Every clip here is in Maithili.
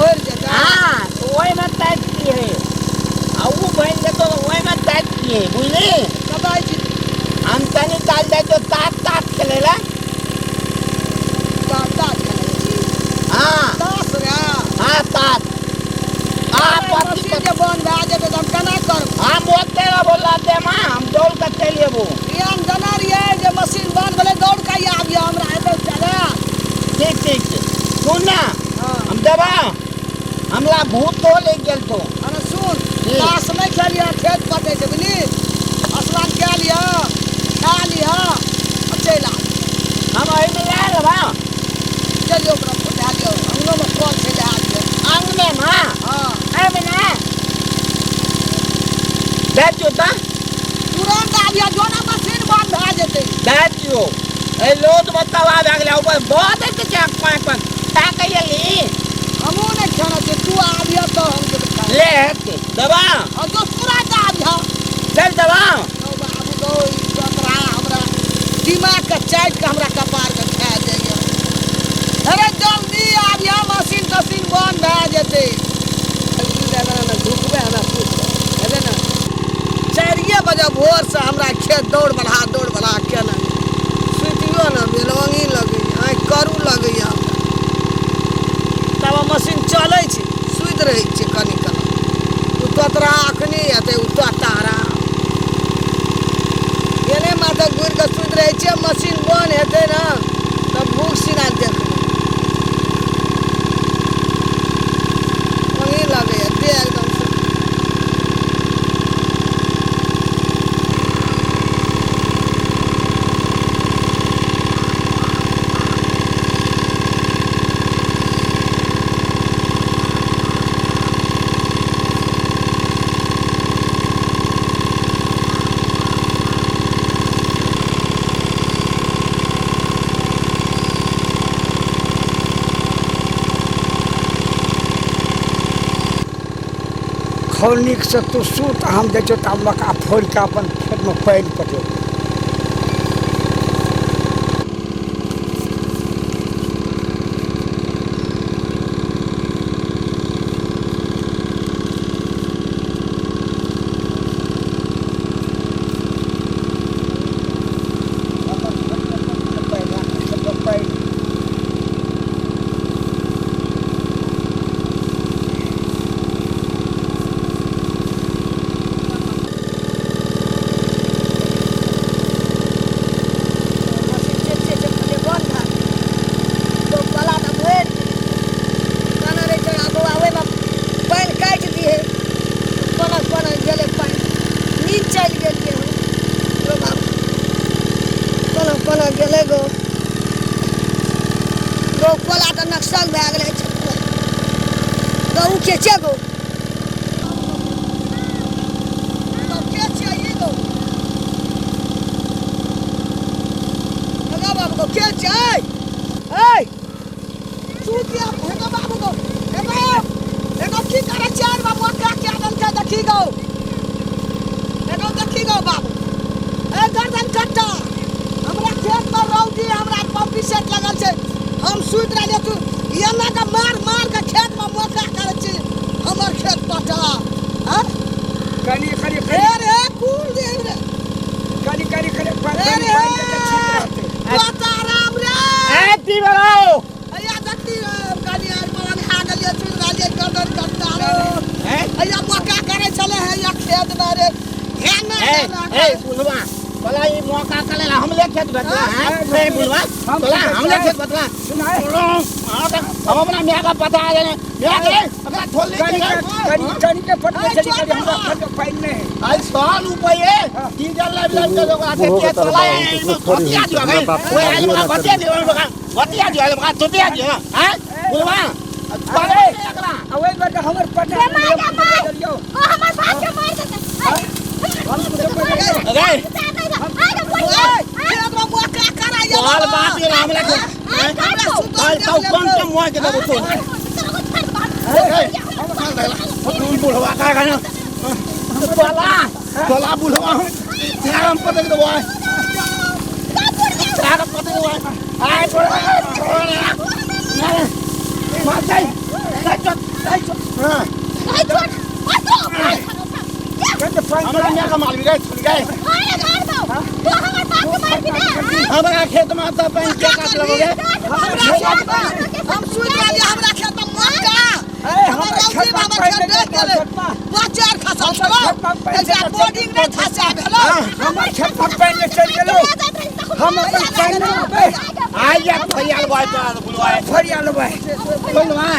भरि जेतै। हाँ, तो ओहिमे ताकि दिहे आ उ बनि जेतौ तऽ ओहिमे ताकि दिहे, बुझली? कतऽ छी? हम तनी काल जाइ छियौ तात तात खेलै लए। तात तात खेलै छी? हाँ। तास रे? हाँ, तात। आ पति मशीन जे बंद भए जेतै तऽ हम केना करब? हम ओते रहबो लाते माँ, हम दौड़ कऽ चलि एबो। ई हम जानै रहियै जे मशीन बंद भेलै, दौड़ कऽ आबियौ, हमरा हेतै चला। ठीक ठीक छै, सुन ना। हाँ। हम देबा, हमरा भूतो लागि गेल तो। अरे सुन। की? तास नहि खेलिह, खेत पटै छै, बुझली? स्नान कए लिह, खा लिह आ चलि आ। हम एहिमे लए लेबा। चलियौ, ओकरा लए लियौ, अङ्गनोमे कल छै, लए लियौ। अङ्गनेमे? हाँ। एहिमे ने दए दियौ तऽ। तुरन्त आबियौ, जो ने मशीन बंद भए जेतै। दए दियौ। एहि लोद मे तवा भए गेलै, ऊपर बऽ दैत छै पाँच पाँच खा कऽ एली। हमहूँ नहि खेने छियै, तू आबियह तऽ हम जेबै खाय। ले हेतै दबा। हँ, जो तुरन्त आबियह। चल दबा। गौ बाबू गौ, ई चतरा हमरा दिमागके चाटि कऽ हमरा कपारके खा जाइए। अरे जल्दी आबियह, मशीन तशीन बंद भए जेतै। ढुकबै हमरा हेतै ने। 4 बजे भोरसँ हमरा खेत दौड़ बढ़ा दौड़ बढ़ा केने सुतियो ने बेलौंगी लगैए, आँखि करू लगैए हमरा। तब मशीन चलै छै, सुति रहै छै कनि कनि। ओ तोतरा अखनी हेतै, ओ तोतारा एने माथा घुरि कऽ सुति रहै छियै। मशीन बन्द हेतै ने तब भूख सिना देखबै। ओही लगैए देह एकदमसँ। खौनीकसँ तू सुत, हम जाइ छियौ तऽ मक्का फोड़ि कऽ अपन खेतमे पानि पटेबै। मशीन जे छै से कहलियै बन्द भए गेल। तो गला तऽ भरि कहने रहै छै, आ बौआ ओहिमे पानि काटि दिहे। कोना कोना गेलै पानि, नींद चलि गेलियै हम। रो बाबू, कोना कोना गेलै गो। गो कोला तऽ नक्सल भए गेलै। गहूँ के छै गो, के छियै ई गो? हेगो बाबू गो, के छै? ऐ सुत या। हेगो बाबू गो, हेगो हेगो, की करै छियै बाबू? का क्या देलकै देखी गो, हेगो देखी गो बाबू। ए गर्दन कट्टा, हमरा खेत पर रौदी, हमरा पंपी सेट लगल छै, हम सुति रहलियै, तू एना के मार मार के खेत में मौका करै छी, हमर खेत पटा। हाँ? कनि कनि। रे रे कुल दे रे। कनि कनि कनि। रे रे तोता राम रे। ए ती बराओ। अया देखी, कनि आर पर खा गेलियै, सुति रहलियै, गर्दन कट्टा रे। हैं? अया मौका करै छलै है या खेत में रे, हे ना। ए ए बुलवा, तोला ई मौका करे ला हमले खेत बतला हैं? ए बुलवा, तोला हमले खेत बतला। सुनाए। हम अपना मियाँ का पता आ जाने मियाँ के अपना छोड़ ले। कनि कनि कनि के पटबै छली, कनि हमरा खेत मे पानि नहि है। आई 100 रुपये डीजल लाइब लाइब के लोग आते बूढ़ो के के तोला तरह बाबू, कुछ थोड़ी बतिया होइ छै। दियो। हमरा बाप ओए आइल बाबू बतिया दियो, बतिया दियो, बतिया दियो हैं बुलवा, अरे आ ओहि बेर हमर पटा ओ हमर बाप के मार देतै। हम कुछो पटै। अरे खेत में मौका कराइए। तोहर बाप ये हमला के कल तो कौन के मुंह के देबो तो बुढ़वा का गाना तोला तोला बुढ़वा चारम पटक देबो, चारम पटक देबो। आय छोड़ छोड़, मार जाई। हां नहीं छोड़ और तू कते पानि हमरा मिया के मारबी रे छुट गए अरे मार दो तू हमर बाप के मार भी दे हमरा खेत में तो पानी के काट लगोगे हमरा खेत में हम सुन रहलियै हमरा खेत में मक्का ए, हमर हमरा रौदी खेत में बाबा पानि खेत नहि देख गेलै गेलै। बच्चा खसल छलो खेत में पानि एकटा नहि बोर्डिंग नहि खसा भेलो हमर खेत में पानि नहि चलि गेलो हम अपन पानि नहि लेबै आ जा फरियाल बॉय तो बुलवा फरिया लेबै बुलवा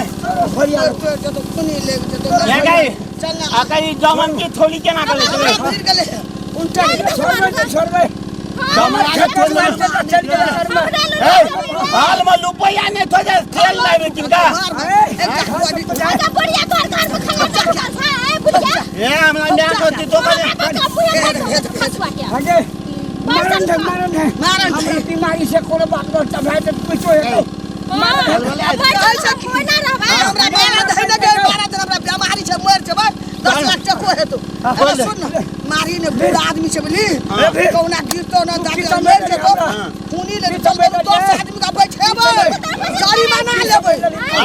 फरिया लेबै खुनी लेग जेतौ ले गई चल ना आ कहीं जमन की थोड़ी केना कर ले गिर गेलै उनटा छोड़बै नहि छोड़बै जमन के खेत थोड़ी में पानि चलि गेलै घरमे ए हाल में रुपया नहीं थो जा तेल लावे किनका एकटा बोर्डिंग आगा बुढ़िया तोहर घर में खाना चल छा ए बुढ़िया ए हमरा न्या को तो करे हमरा बाप मुँह खसुआ के हगे मारन है मारन है मारन है। हमरा बीमारी से कोनो बात नहीं तब है तो कुछो हेतौ हमरा बारह दिन नहि गए 12 दिन हमरा बेमारी छै मरि जेबै 10 लाख टको हेतौ अरे सुन ने मारी ने बूढ़ा आदमी छै बुझली कहुना गिरतो ने दादी मरि जेतौ खूनी ले चल 10 आदमी का बैठेबै जरिमाना लेबै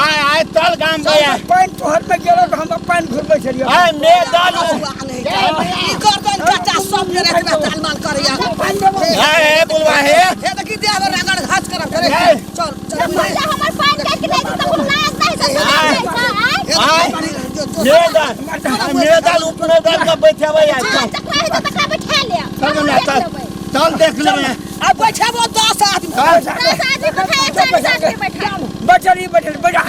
आय आय चल गाम गया पानि तोहर में गेलो तऽ हम पानि घुरबै छलियै आय मे दालू ई गर्दन कच्चा सब के राति में तालमाल करैया पानि देबो ए ए बुलवा हे हे देखी देह में रगड़ घास करब करे ए। चल चल हमर पान काटि के ले तो लाज नहीं से आय मे दाल मे दाल ऊपर दाल का बैठेबै आय चल तकरा है तो तकरा बैठा ले चल ना चल चल देख लेबै आ बैठेबो 10 आदमी चल 10 आदमी बैठा 40 आदमी बैठा बैठल बैठल बैठा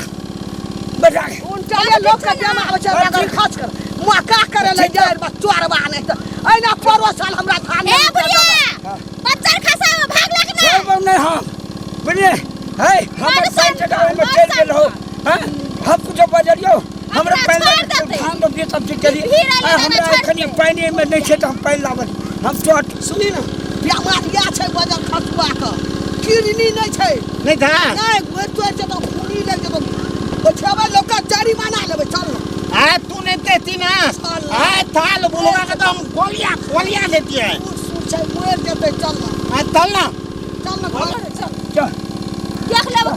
बैठा उनचाले लोक के बेमा आबै छै रगड़ खस कर मका करे ले जाय बस चोरबा नहि तऽ एना परो साल हमरा धान ए बुढ़िया बच्चा खसा भाग लग ना छोड़बौ नहि हम बुझलियै है हमर बड़ पानि टका ओहिमे बड़ चलि गेल हो हैं हम कुछो बजलियौ हमरा हमरा पानि छोड़ लग देतै। धान रोपिए सब चीज केलियै भीड़ आइले आ तऽ हमरा छोड़ एखन देतै। पानि एहिमे नहि छै तऽ हम पानि लाबत हम चोट सुनी ने बेमारिया छै वजन खसुआ के किडनी नहि छै नहीं था नहि मरि तोड़ि जेतौ खूनी लागि जेतौ बैठेबै लोक के जरिमाना लेबै चल ने आय तू नहीं देती ना आय थाल बुलवा के तो हम गोलियां गोलियां लेती है सूर सूर छै मरि जेतै चल ने आय चल ना चल ने घर चल चल देख लेब।